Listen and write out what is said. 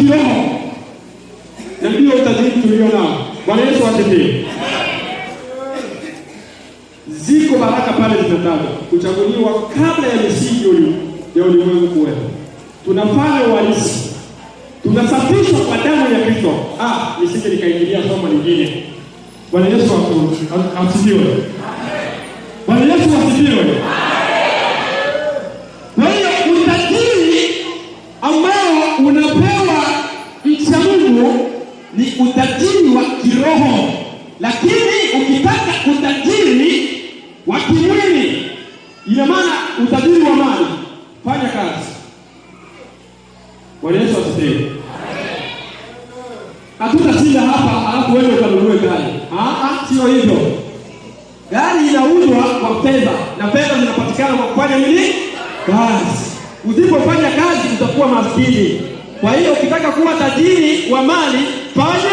kiroho, na ndio utajiri tulio nao. Bwana Yesu asifiwe. Ziko baraka pale zinatajwa, kuchaguliwa kabla ya misingi ya ulimwengu kuwepo. Tunafanya uhalisi, tunasafishwa kwa damu ya Kristo. Ah, nisije nikaingilia somo lingine. Bwana Yesu asifiwe. Bwana Yesu asifiwe. Kwa hiyo utajiri ambao unapewa mcha Mungu ni utajiri wa kiroho, lakini ukitaka utajiri wa kimwili, ina maana utajiri wa mali, fanya kazi. Bwana Yesu asifiwe. Hatutashinda hapa alafu wewe ukanunue gari. Ah, ah, sio hivyo. Gari inauzwa kwa fedha na fedha zinapatikana kwa kufanya nini? Kazi. Usipofanya kazi utakuwa maskini. Kwa hiyo ukitaka kuwa tajiri wa mali, fanya